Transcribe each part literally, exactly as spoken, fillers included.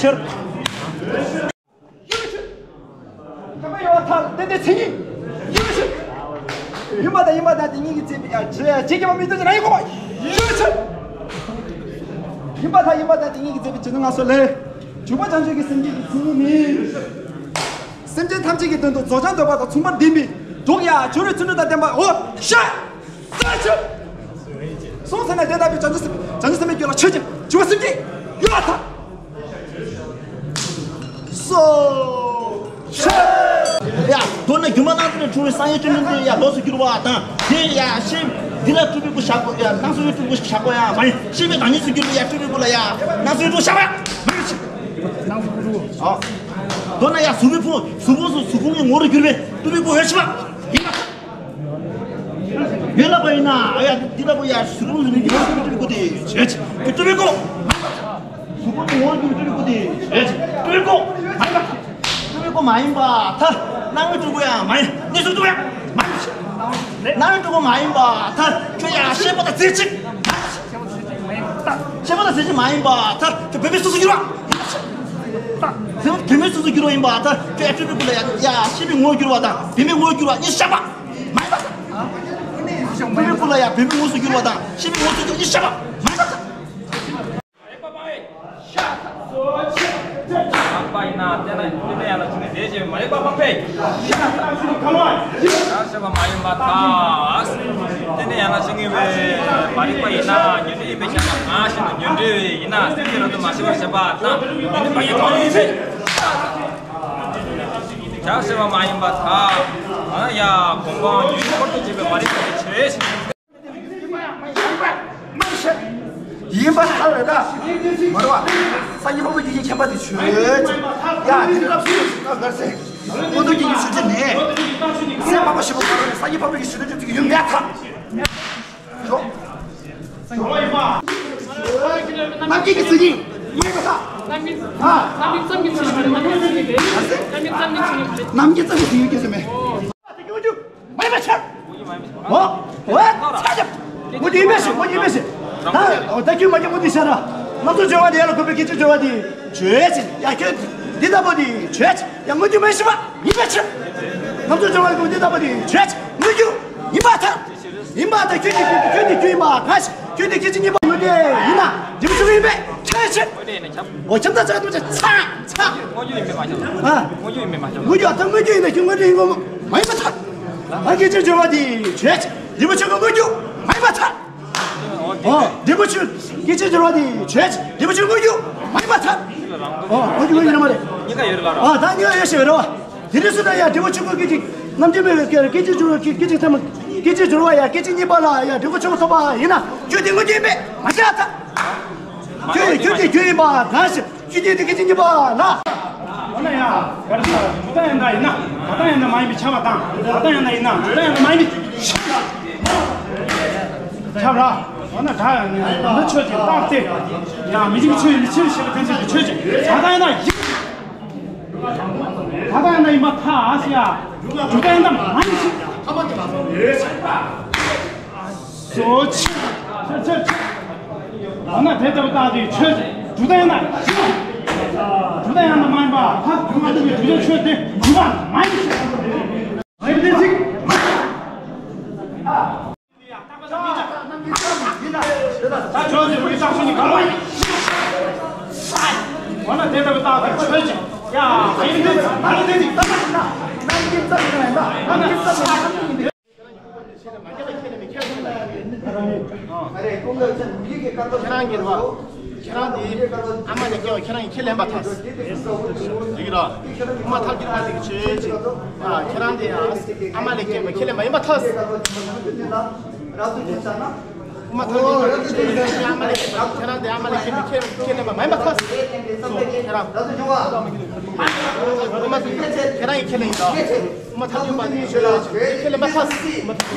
ཁྱེར། ཡིན་པ་ཡོད་ཐལ་ཏན་ཏན་མཚན་ཉིད། ཡིན་པ་དང་ཡིན་པ་དང་དེ་ཉིད་ཀྱི་བརྩེ་བའི་ཡ་ཇི་ཇི་སྐྱེ་བ་མི་འདོད་ཅེ་ན་ཡིན་གོ། ཡིན་པ་དང་ཡིན་པ་དང་དེ་ཉིད་ཀྱི་བརྩེ་བའི་ཇི་ནི་ང་སོ་ལས། འཇུག་པ་བྱང་ཆུབ་ཀྱི་སེམས་བསྐྱེད་ཀྱི་མཚན་ཉིད་ནི། སེམས་ཅན་ཐམས་ཅད་ཀྱི་དོན་དུ་རྫོགས་བྱང་འདོད་པ་དང་མཚུངས་པར་ལྡན་པའི་འགྲོ་ཡ་བྱུ་རུའི་ཚིག་འབྲུ་དང་ལྡན་པ་འོ་ཤ། ས་ཆུ། སོང་ཟེར་ན་དེ་ལྟ་བུའི་བྱང་ཆུབ་སེམས་བྱང་ཆུབ་སེམས་དཔའི་རྒྱུད་ལ་ཆོས་ཅན་འཇུག་པ་སེམས་བསྐྱེད་ཡོད་ལ་ཐལ། སོ། ཆུ། ཡ། མདོར་ན་སྒྱུ་མ་རྣམ་ཐར་ནས་འཁྲུངས་པའི་སངས་རྒྱས་བཅོམ་ལྡན་འདས་ཡ་ལོགས་སུ་གྱུར་པ་དང་དེ་ཡ་ཤེས་འདི་ལ་སྤྲུལ་པའི་སྐུ་བཞག་གོ་ཡ་སྣང་སྲིད་པའི་སྤྲུལ་པའི་སྐུ་བཞག་གོ་ཡ་མ་ཡིན། ཤེས་པའི་བདག་ཉིད་སུ་གྱུར་པའི་ཡ་སྤྲུལ་པའི་སྐུ་ལ་ཡ་སྣང་སྲིད་པའི་སྤྲུལ་པ་བཞག་གོ་ཡ་མ་ཡིན། སྣང་སྲིད་པའི་སྤྲུལ་པ། མདོར་ན་ཡ་གཟུགས་པོའི་ཕུང་གཟུགས་ཕུང་སོགས་གཟུགས་ཕུང་གི་ངོ་བོར་གྱུར་པའི་སྤྲུལ་པའི་སྐུ་འོས་ཤེས་པ་ཡིན་པ། ཡོད་ལ་བ་ཡིན་ན་ཨ་ཡ་འདི་ལ་བུ་ཡ་གཟུགས་ཕུང་གི་ངོ་བོར་གྱུར་པའི་སྐུ་དེ་བྱེད་ཀྱི་སྤྲུལ་པའི་སྐུ། གཟུགས་ཕུང་གི་ངོ་བོར་གྱུར་པའི་སྐུ་དེ་བྱེད་ཀྱི་སྤྲུལ་པའི་སྐུ་མ་ཡིན་པ། སྤྲུལ་པའི་སྐུ་མ་ཡིན་པར་ཐལ། སྣང་བའི་སྤྲུལ་སྐུ་ཡང་མ་ཡིན། གཉིས་སུ་སྤྲུལ་ཡང་མ་ཡིན། སྣང་བའི་སྤྲུལ་སྐུ་མ་ཡིན་པར་ཐལ། ཁྱོད་ཡང་ཤེས་པ་དང་རྫས་གཅིག་ཤེས་པ་དང་རྫས་གཅིག་མ་ཡིན་པར་ཐལ། ཁྱོད་བུད་མེད་སོ་སོར་འགྱུར་བ། བུད་མེད་སོ་སོར་འགྱུར་བ་ཡིན་པར་ཐལ། ཁྱོད་ཡང་སྤྲུལ་པའི་སྐུ་ལ་ཡང་ཡང་ཤེས་པའི་ངོ་བོར་འགྱུར་བ་དང་བུད་མེད་ངོ་བོར་འགྱུར་བ་གཉིས་སུ་བཞག་པ་མ་ཡིན་པར་ཐལ། སྤྲུལ་པའི་སྐུ་ལ་ཡང་བུད་མེད་ངོ་བོར་འགྱུར་བ་དང་ཤེས་པའི་ངོ་བོར་འགྱུར་བ་གཉིས་སུ་བཞག་པ་མ་ཡིན་པར་ཐལ། མ་ཡིན་པ་སྤང་བའི་ཤ་ཚ་སོ་ཆེ། སྤངས་པ་ཡིན་ན་བརྟེན་ན་བརྟེན་ན་ཡང་ན་ཆུང་ངེས་དེ་བྱས་མ་ཡིན་པ་སྤངས་པའི་ཤ་ཚ་ཆུང་ག་ལ་བ་ཡིན། ཤ་ཞེས་པ་མ་ཡིན་པར་ཐལ། བརྟེན་ན་ཡང་ན་ཆུང་ངེས་པའི་མ་རིག་པ་ཡིན་ན་ཉོན་སྒྲིབ་ཡིན་པའི་ཕྱིར་ན་གང་ཞིག་ན་ཉོན་སྒྲིབ་ཡིན་ན་སེམས་ཅན་རབ་ཏུ་མ་ཞི་བར་བྱེད་པ་དང་ཉོན་སྒྲིབ་སྤང་བའི་གང་ཡིན་པའི་ཤ་ཞེས་པ་མ་ཡིན་པར་ཐལ། ཡ་གོམས་པ་ཡུལ་འཁོར་དུ་བྱེད་པའི་མ་རིག་པ་ཡི་ཆོས། ཡིན་པར་ཐལ་ལ། མ་རེད་བ། སངས་རྒྱས་འཕགས་པའི་རྒྱུད་ཀྱི་མཁྱེན་པ་དེ་ཆོས་ཅན། ཡ་དེ་སྐབས་སུ་ཡོད་ཟེར་ན་གར་ཟེར། མངོན་རྟོགས་རྒྱན་གྱི་ཆོས་ཅན་ནི། སེམས་མ་པ་ཞིག་པོ་ག་རེ་སངས་རྒྱས་འཕགས་པའི་རྒྱུད་ཆོས་ཅན་ཅིག་ཡོད་མེད་ཐལ། ཞོག་རྣམ་མཁྱེན་གྱི་མཚན་ཉིད་མ་ཡིན་པར་ཐལ། རྣམ་མཁྱེན་ཙམ་གྱི་མཚན་ཉིད་རེད། རྣམ་མཁྱེན་ཙམ་གྱི་མཚན་ཉིད་རེད། རྣམ་མཁྱེན་ཙམ་གྱི་མཚན་ཉིད་རེད། རྣམ་མཁྱེན་ཙམ་གྱི་མཚན་ཉིད་རེད་ཟེར་མེད། མ་ཡིན་པ་ཆགས། འོ། འོ། ཆགས་ཀྱང་། དངོས་རྒྱུ་ཡིན་པས་ཤིག་དངོས་རྒྱུ་ཡིན་པས་ཤིག་ད་ད་ཁྱོད་མ་སྐྱེས་དངོས་རྒྱུ་ཤར་ར། སྣ་ཚོགས་སྦྱོར་བ་དེ་ཡ་ལ་གོམས་པའི་སྐད་ཅིག་སྦྱོར་བ་དེ། ཆོས་ཅན། ཡ་ཁྱོད་འདི་ལྟ་བུ་དེ་ཆོས་ཅན། ཡ་དངོས་རྒྱུ་མ་ཡིན་པ་ཡིན་པས་ཤིག་སྣ་ཚོགས་སྦྱོར་བ་ལ་གོམས་འདི་ལྟ་བུ་དེ་ཆོས་ཅན། དངོས་རྒྱུ་ཡིན་པར་ཐལ། ཡིན་པར་ཐལ། ཁྱོད་ཀྱི་རྒྱུ་ཁྱོད་ཀྱི་རྒྱུ་ཡིན་པར་ཐལ། ཁྱོད་ཀྱི་སྐད་ཅིག་གཉིས་པ་དངོས་རྒྱུ་ཡིན་ན་འབྲས་བུ་ཆོས་ཅན་ཡིན་པས་ཁྱོད་ཆོས། འོ་ཁྱིམ་ཚང་ཚང་དུ་ཆ་ཚང་ཚང་། དངོས་རྒྱུ་ཡིན་པས་མ་ཁྱབ། ཨ། དངོས་རྒྱུ་ཡིན་པས་མ་ཁྱབ། དངོས་རྒྱུ་ཨ་ད་དངོས་རྒྱུ་ཡིན་ན་ཁྱོད་དངོས་རྒྱུ་ཡིན་དགོས་མ་ཡིན་པར་ཐལ། ཨ་སྐད་ཅིག་སྦྱོར་བ་དེ་ཆོས་ཅན། འབྲས་བུ་ཆོས་ཀྱི་དངོས་རྒྱུ་མ་ཡིན་པར་ཐལ། འོ་འབྲས་བུ་ཆོས་སྐད་ཅིག་སྦྱོར་བ་དེ་ཆོས་ཅན། འབྲས་བུ་ཆོས་དངོས་རྒྱུ་མ་ཡིན་པར་ཐལ། འོ་དངོས་རྒྱུ་དངོས་རྒྱུ་རེད་མ་རེད། གཉིས་ཀ་ཡོད་རེད་ལ། ཨ་ད་གཉིས་ཀ་ཡོད་ཤེས་རེད་བ། དེ་འདྲ་སོང་ན་ཡང་འབྲས་བུ་ཆོས་ཀྱི་སྐད་ཅིག་རྣམ་རྒྱལ་མེད་པའི་སྐད་ཅིག་སྦྱོར་བ་སྐད་ཅིག་ཐ་མ་སྐད་ཅིག་སྦྱོར་བ་ཡང་སྐད་ཅིག་གཉིས་པ་ལ་ཡང་འབྲས་བུ་ཆོས་ཀྱི་ཐོབ་པ་ཡིན་ན་ཁྱོད་དེ་དངོས་རྒྱུ་ཡིན་པས་མ་ཁྱབ་ཐལ། ཁྱོད་ཁྱོད་དེ་ཁྱོད་ཡིན་པ་གང་ཞིག་ཁྱོད་དེ་དེ་སྐད་ཅིག་གཉིས་པ་ལ། འོ་ན་ཡང་ག་རེ་ཟེར་བ་རེད། འཇུག་ལྡོག་ཡང་དག་ཡིན་ན་འགག་ལྡོག་ཡང་དག་མ་ཡིན་པས་ཁྱབ་པ་དང་འགག་ལྡོག་ཡང་དག་ཡིན་ན་འཇུག་ལྡོག་ཡང་དག་མ་ཡིན་པས་ཁྱབ་ལ། ཁྱབ་ར། འོ་ན་དགག་ཡང་ནི་འདི་ཆོས་ཅན་རྟག་སྟེ། ཡང་མི་འཇིག་པའི་ཆོས་ཡིན་པའི་ཕྱིར་ཞེས་པ་དེ་ཆོས་ཅན་གྱི་ཆོས་ཅན། འགག་ལྡོག་ཡང་དག་ཡིན། འགག་ལྡོག་ཡང་དག་ཡིན་པར་ཐལ་ཟེར་ཡ། འཇུག་ལྡོག་ཡང་དག་མ་ཡིན་ཕྱིར། སོ་ཆེ། ཆེ་ཆེ་ཆེ། འོ་ན་དེ་ལྟ་བུ་རྟག་སྟེ་ཆོས་ཅན། འཇུག་ལྡོག་ཡང་དག་ཡིན། འཇུག་ལྡོག་ཡང་དག་མ་ཡིན་པར་ཐལ། འཇུག་ལྡོག་ཡང་དག་ཆོས་དེ་འཇུག་པ་མ་ཡིན་ཕྱིར། མ་ཡིན་པའི་ཚིག་ད་ཆོས་ཅན་བུ་ཡི་བརྟག་ཕྱིན་གྱི་འགལ་བ་ཡིན། འོ་ན་དེ་ལྟ་བུ་རྟག་ཏུ་ཆོས་ཅན། ཡ་ཨ་ཡིན་ཏེ་ཨ་ནི་དེ་ཅིག་ད་ན་ན་ཡིན་ཙམ་ཡིན་ན་ཡིན་ན་ཡིན་ཙམ་ཡིན་ན་ཡིན་ན། ཁྱེད་རང་གི་རེད་བ། ཁྱེད་རང་དེ་ཨ་མ་ལས་སྐྱེས་པ་ཁྱེད་རང་གིས་ཁས་ལེན་པར་ཐལ། འགྲིག་གི་རེད། དབུ་མ་ཐལ་འགྱུར་བ་དེ་གི་ཆོས་ཅན། ཨ་ཁྱེད་རང་དེ་ཨ་མ་ལས་སྐྱེས་པ་ཁས་ལེན་པ་ཡིན་པར་ཐལ། དབུ་མ་ཐལ་འགྱུར་བ་དེ་ཆོས་ཅན། ཨ་མ་ལས་སྐྱེས་པ་ཁྱེད་རང་དེ་ཨ་མ་ལས་སྐྱེས་པ་ཁས་ཁས་ལེན་པ་མ་ཡིན་པར་ཐལ། སོ་ཁྱེད་རང་དབུ་མ་ཐལ་ཁྱེད་རང་གིས་ཁས་ལེན་ཡིན་ད། དབུ་མ་ཐལ་འགྱུར་བ་དེ་ཆོས་ཅན་ཁས་ལེན་པར་ཐལ།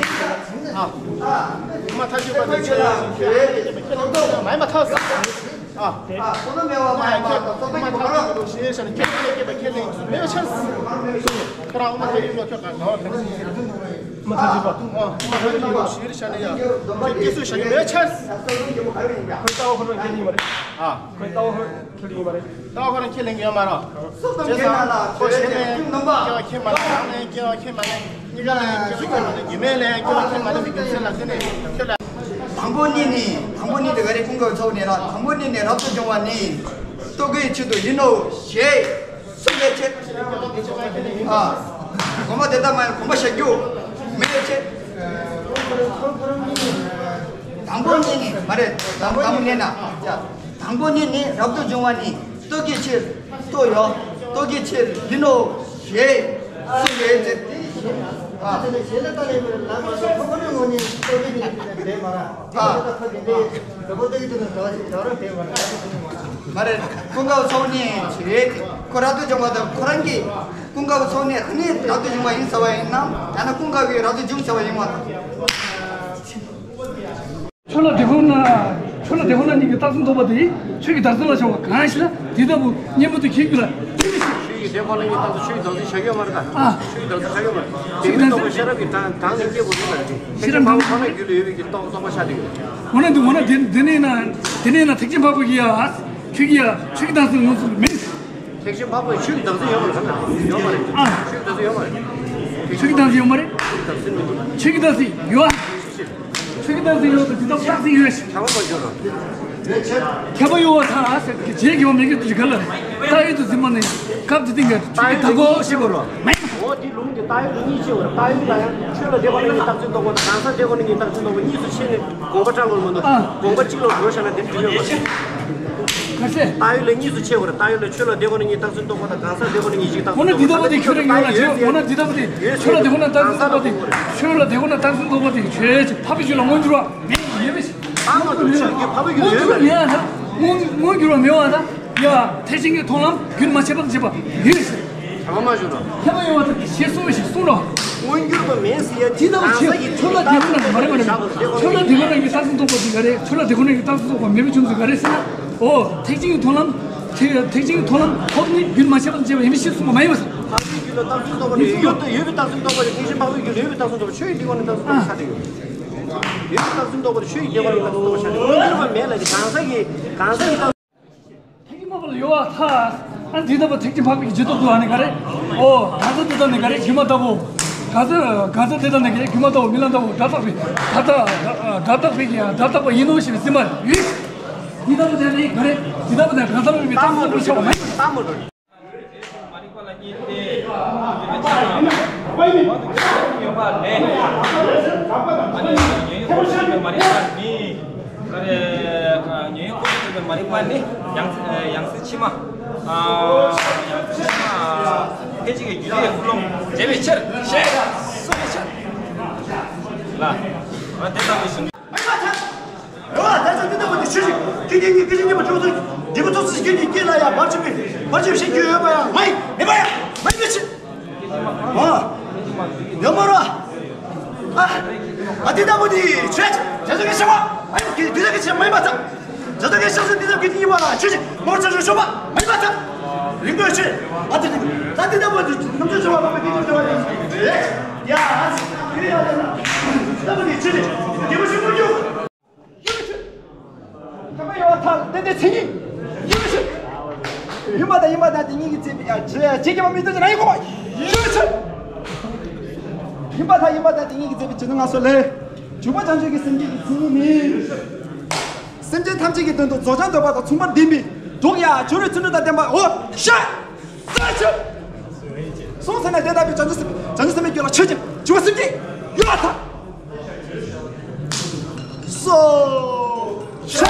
ཨ་དབུ་མ་ཐལ་འགྱུར་བ་དེ་ཆོས་ཅན་ཁས་ལེན་པ་མ་ཡིན་པར་ཐལ། ཨ། ཨ། ཁོ་ན་མེད་པ་མ་ཡིན་པ་དང་རྟོག་པའི་གི་བ་རང་། ཞེས་བྱ་ནི་ཁྱེད་ཀྱི་སྐྱེས་པ་ཁས་ལེན་གྱི་མེད་པའི་ཕྱིར། ཁྱེད་རང་དབུ་མ་ཐལ་འགྱུར་བ་ཁྱོད་ག་ག་བ་མེད། མ་ཐག་ཆོད་པ། ཨ། མ་ཐག་ཆོད་པ་ཞིག་རེད་ཤག་ནས་ཡ། སྐྱེ་སྲོལ་བཞག་གི་མེད་ཆགས། ཁོའི་ལྟ་བ་ཁོ་རང་ཁས་ལེན་གྱི་མ་རེད། ཨ། ཁོའི་ལྟ་བ་ཁོ་ཁས་ལེན་གྱི་མ་རེད། ལྟ་བ་ཁོ་རང་ཁས་ལེན་གྱི་ཡོད་མ་རེད། བྱས་ཙང་ཁོ་བྱས་ནས་སྐྱེ་བ་ཁས་མ་ལེན། ནང་ནས་སྐྱེ་བ་ཁས་མ་ལེན། གཉིས་ཀ་ལ་སྐྱེ་བ་ཁས་མ་ལེན། རྒྱུ་མེད་ལ་སྐྱེ་བ་ཁས་མ་ལེན་པའི་རྒྱུ་མཚན་ལ་བརྟེན་ནས་ཁྱོད་ལ། དང་པོ་ཉིད་ནི། དང་པོ་ཉིད་དེ་ག་རེ། ཀུན་དགའ་བོ་ཚ་བོ་ནས་རབ། དང་པོ་ཉིད་ནི་རབ་ཏུ་བྱུང་བ་ནི། རྟོག་གེའི་ཆེད་དུ་ཡིན་ནོ་ཞེས་གསུངས་པའི་ཕྱིར། ཨ། དགོངས་པ་དེ་ལྟར་མ་ཡིན། དགོངས་པ་བཞག་རྒྱུ་མེད་པའི་ཕྱིར། དང་པོ་ཉིད་ནི་མ་རེད། དང་པོ་ཉིད་ནི་ན། དང་པོ་ཉིད་ནི་རབ་ཏུ་བྱུང་བ་ནི། རྟོག་གེའི་ཕྱིར། རྟོག་ཡོད། རྟོག་གེའི་ཕྱིར་ཡིན་ནོ་ཞེས་གསུངས་པའི་ཕྱིར། ཨ། ཨ། མ་རེད། ཀུན་དགའ་བོ་ཚ་བོ་ནས་བྱས་ཏེ། ཁོ་རབ་ཏུ་བྱུང་བ་དང་། ཁོ་རང་གིས་ཀུན་དགའ་བོ་ཚ་བོ་ནས་ཁ་ནས་རབ་ཏུ་བྱུང་བ་ཡིན་ཟེར་བ་ཡིན་ནམ། ཡང་ན་ཀུན་དགའ་བོས་རབ་ཏུ་བྱུང་ཟེར་བ་ཡིན་པ་དང་། ཆོས་ལ་དེ་ཁོ་ན། ཆོས་ལ་དེ་ཁོ་ན་ཉིད་ཀྱི་རྟགས་ཚུལ་རྟོགས་པ་དེ་ཆོས་ཀྱི་བདག་འཛིན་ལ་བྱང་བ་གང་ཞིག་ལ་དེ་ལྟ་བུ་གཉེན་པོ་དེ་ཁྱེད་ཀྱིས་ལ། ཆོས་ཀྱི་དེ་ཁོ་ན་ཉིད་རྟགས་ཚུལ། ཆོས་ཀྱི་བདག་འཛིན་བྱ་རྒྱུ་ཡོད་མ་རེད་ད། ཨ། ཆོས་ཀྱི་བདག་འཛིན་བྱ་རྒྱུ་ཡོད་མ་རེད། དེ་མིན་རྟོགས་པ་ཤེས་རབ་ཀྱི་གྲངས་གྲངས་ནས་སྐྱེ་དགོས་ཀྱི་མ་རེད། ཐེག་ཆེན་ཕ་བོང་ཁོ་ན་རྒྱུད་ལ་ཡོད་པའི་གི་རྟོགས་རྟོགས་པ་ཆགས་བསྡད་ཡོད། འོ་ན་འདི། འོ་ན་འདི་འདི་ནས་ན། འདི་ནས་ན་ཐེག་ཆེན་ཕ་བོང་གིས་ཡ། ཁྱོད་ཀྱིས་ཡ། ཆོས་ཀྱི་བདག་འཛིན་ངོས་བཟུང་མིན། ཐེག་ཆེན་ཕ་བོང་གིས་ཆོས་ཀྱི་བདག་འཛིན་ཡོད་མ་རེད། ཡོད་མ་རེད། ཨ། ཆོས་ཀྱི་བདག་འཛིན་ཡོད་མ་རེད། ཆོས་ཀྱི་བདག་འཛིན་ཡོད་མ་རེད། ཆོས་ཀྱི་བདག་འཛིན་ཡོད། ཆོས་ཀྱི་བདག་འཛིན་ཡོད་དུ་འདི་ལྟར་བདག་འཛིན་ཡོད་ཞེས། ཁྱད་པར་མ་འཇོག་རོགས། ཁྱད་པར་ཡོད་པར་ཐལ་ཟེར་གྱི། རྗེས་ཁྱད་པར་མེད་ཀྱི་དུས་ག་ལ། བཏགས་ཡོད་དུ་འཛིན་པ་ནི་སྐབས་འདི་སྟེང་གི་ཆོས་ཀྱི་བདག་པོ་ཞེས་པ་རོ། མེད། འོ་དེ་ལུང་དེ་བཏགས་ཡོད་དུ་གཉིས་ཕྱེ་བར། བཏགས་ཡོད་ལ་ཡང་ཆོས་ལ་དེ་ཁོ་ན་ཉིད་རྟགས་ཚུལ་རྟོགས་པ་དང་གང་ཟག་དེ་ཁོ་ན་ཉིད་རྟགས་ཚུལ་རྟོགས་པ་གཉིས་སུ་ཕྱེ་ནས་དགོངས་པ་བཀྲལ་བར་མ་གཏོགས། ཨ། དགོངས་པ་གཅིག་ལ་འགྲོ་བཞག་ན་དེ་འགྲིག་ཡོད་མ་རེད། ག་ཚད། བཏགས་ཡོད་ལ་གཉིས་སུ་ཕྱེ་བར། བཏགས་ཡོད་ལ་ཆོས་ལ་དེ་ཁོ་ན་ཉིད་རྟགས་ཚུལ་རྟོགས་པ་དང་གང་ཟག་དེ་ཁོ་ན་ཉིད་ཀྱི་རྟགས་ཚུལ་རྟོགས་པ། འོ་ན་འདི་ལྟ་བུ་དེ་ཁྱོད་ལ་ཡོད་ན་བྱས། འོ་ན་འདི་ལྟ་བུ་དེ་ཆོས་ལ་དེ་ཁོ་ན་རྟགས་ཚུལ་རྟོགས་པ་དེ། ཆོས་ལ་དེ་ཁོ་ན་རྟགས་ཚུལ་རྟོགས་པ་དེ་ཆོས་ཀྱི་འཕགས་པའི་རྒྱུད་ལ་མངོན་གྱུར་བ་མེད། ཡོད་པའི་ཕྱིར། ཨ་མ། ཆོས་ཀྱི་འཕགས་པའི་རྒྱུད་ལ་ཡོད་པ་མེད་ན། མངོན་མངོན་གྱུར་བ་མེད་པ་ན། ཡ། ཐེག་ཆེན་གྱི་མཐོང་ལམ་རྒྱུན་མ་ཆད་པར་འབྱེད་པ་ཡོད་པའི་ཕྱིར། ཁྱད་པར་མ་བྱུང་རོགས། ཁྱད་པར་ཡོད་པ་དེ་ཞེས་གསུངས་པའི་ཕྱིར་གསུངས་རོགས། མངོན་གྱུར་བ་མེད་ཟེར་ཡ་དེ་ལྟ་བུ་ཆོས་ཆོས་ལ་དེ་ཁོ་ན་མ་རེད་མ་རེད། ཆོས་ལ་དེ་ཁོ་ན་གྱི་རྟགས་ཚུལ་རྟོགས་པ་དེ་ག་རེད། ཆོས་ལ་དེ་ཁོ་ན་གྱི་རྟགས་ཚུལ་རྟོགས་པ་མེད་པ་བྱུང་ཚུལ་ག་རེ་ཟེར་ན། འོ། ཐེག་ཆེན་གྱི་མཐོང་ལམ། ཐེག་ཐེག་ཆེན་གྱི་མཐོང་ལམ་ཐོག་ནས་རྒྱུན་མ་ཆད་པར་འབྱེད་པ་ཡིན་པའི་ཕྱིར་གསུངས་པ་མ་ཡིན་པ་ཟེར། འཕགས་པའི་རྒྱུད་ལ་རྟགས་ཚུལ་རྟོགས་པ་རེད། ཡོད་དུ་ཡོད་པའི་རྟགས་ཚུལ་རྟོགས་པ་རེད། ཐེག་ཆེན་འཕགས་པའི་རྒྱུད་ལ་ཡོད་པའི་རྟགས་ཚུལ་རྟོགས་པ་ཆགས་བསྡད་ཡོད། ཡོད་པའི་རྟགས་ཚུལ་རྟོགས་པ་རེད། ཆོས་ཀྱི་དེ་ཁོ་ན་ཉིད་རྟགས་ཚུལ་རྟོགས་པ་ཆགས་བསྡད་ཡོད། མངོན་གྱུར་བ་མེད་ལ་ནི་གང་ཟག་གི་གང་ཟག་གི་རྟགས། ཐེག་ཆེན་འཕགས་པ་ལ་ཡོད་པར་ཐལ། ཨ། འདི་ལྟ་བུ་ཐེག་ཆེན་འཕགས་པའི་རྗེས་ཐོབ་ཏུ་ཨ་ནི་ག་རེ། ཨོ། གང་ཟག་དེ་དག་ནི་ག་རེ། སྒྱུ་མ་ལྟ་བུ། གང་ཟག་གང་ཟག་དེ་དག་ནི་ག་རེ། སྒྱུ་མ་ལྟ་བུ། རྨི་ལམ་ལྟ་བུ། སྒྲ་རྟག་པའི་སྒྲ་རྟག་སྒྲ་རྟག་པའི་གི་སྒྲ་རྟག་པ་ཡིན་ནོ་ཞེས་པའི་སེམས་པ་ཡོད། འདི་ལྟ་བུ་དེ་ནི་ག་རེ། འདི་ལྟ་བུ་དེ་གང་ཟག་མིན་པའི་རྟགས་ཚུལ་རྟོགས་པའི་ཆ་བ་མ་ཡིན། མ་རིག་པ་ལ་བརྙས་ཏེ། མ་དུ་ཁྱབ་ཡོད་པ་ལས། ཨ་ནི་ཉོན་ཡོད་ཀུན་ཏུ་བྱེད་པའི་མ་རིག་པ་ནི། ཨ་རེ། ཉོན་ཡོད་ཀུན་ཏུ་བྱེད་པའི་མ་རིག་པ་ནི་ཡང་ཡང་སྲིད་ཕྱི་མ། ཨ། ཡང་སྲིད་ཕྱི་མ་ཕལ་ཆེར་གྱི་རྒྱུ་དེའི་ཀུན་སློང་བྱས་པའི་ཕྱིར། ཞེས་གསུངས་པའི་ཕྱིར། ལ། ཨ། དེ་ལྟ་བུའི་ཕྱིར། རེ་བ་ད་ཆ་འདི་ལྟ་བུ་དེ་ཆོས་ཅིག་ཁྱེད་ཀྱིས་ངའི་སྐད་ཆ་རྙེད་པ་ཆོག་ཚུལ་འདི་མ་ཐུབ་ཚུལ་ཁྱེད་ཀྱིས་སྐད་ལ་ཡང་བར་ཆད་མེད། བར་ཆད་བཤད་རྒྱུ་ཡོད་པ་ཡང་མ་ཡིན། མེད་པ་ཡང་མ་ཡིན་པའི་ཕྱིར། ཨ། ཡོད་མ་རེད། ཨ། ཨ། འདི་ལྟ་བུ་དེ་ཆོས་ཅིག་བྱ་ཚུལ་གྱི་བྱ་བ་མ་ཡིན། འདི་ལྟ་གི་བྱ་མ་ཡིན་པ་དང་། བྱ་ཚུལ་གྱི་བྱ་ཚུལ་འདི་ལྟ་བུ་དེ་ཡིན་པ་ལ་ཆོས་ཅིག་མོར་ཚར་ཆོག་པ་མ་ཡིན་པ་དང་། རིང་པོའི་ཆོས། ཨ། དེ་ད་འདི་ལྟ་བུ་དེ་ནམ་རྒྱུན་བྱ་བ་མ་ཡིན་པའི་སྐད་ཆ་བྱ་བ་དེ། ཡ། ཡ། འདི་ལྟ་བུ་དེ་ཆོས་ཅིག་རྒྱལ་པོ་ཆེན་པོ་རྒྱུ། ཡོད་པའི་ཕྱིར། ཁྱད་པར་ཡོད་པར་ཐལ། དེ་དེའི་མཚན་ཉིད་ཡིན་པའི་ཕྱིར། ཡིན་པ་དང་ཡིན་པ་དང་དེ་ཉིད་ཀྱིས་མཛད་པའི། ཡ། ཇི་ཇི་སྐྱེ་བ་མི་ལྟར་ཅི་རང་ཡིན་དགོས་པ་ཡིན་པའི་ཕྱིར། ཡིན་པ་དང་ཡིན་པ་དང་དེ་ཉིད་ཀྱིས་མཛད་པའི་ཇི་སྣང་ལྔ་སོགས་ལས། འཇུག་པ་བྱང་ཆུབ་ཀྱི་སེམས་བསྐྱེད་ཀྱི་མཚན་ཉིད་ནི། སེམས་ཅན་ཐམས་ཅད་ཀྱི་དོན་དུ་རྫོགས་བྱང་འདོད་པ་དང་མཚུངས་པར་ལྡན་པའི་འགྲོ་ཡ་སྦྱོར་བའི་ཚུལ་ཁྲིམས་དང་ལྡན་པའོ། ཤ། ས་ཆུ། སོང་ཟེར་ན་དེ་ལྟ་བུའི་བྱང་ཆུབ་སེམས། བྱང་ཆུབ་སེམས་དཔའི་རྒྱུད་ལ་ཆོས་ཅན། འཇུག་པ་སེམས་བསྐྱེད་ཡོད་པར་ཐལ། སོ། ཤ།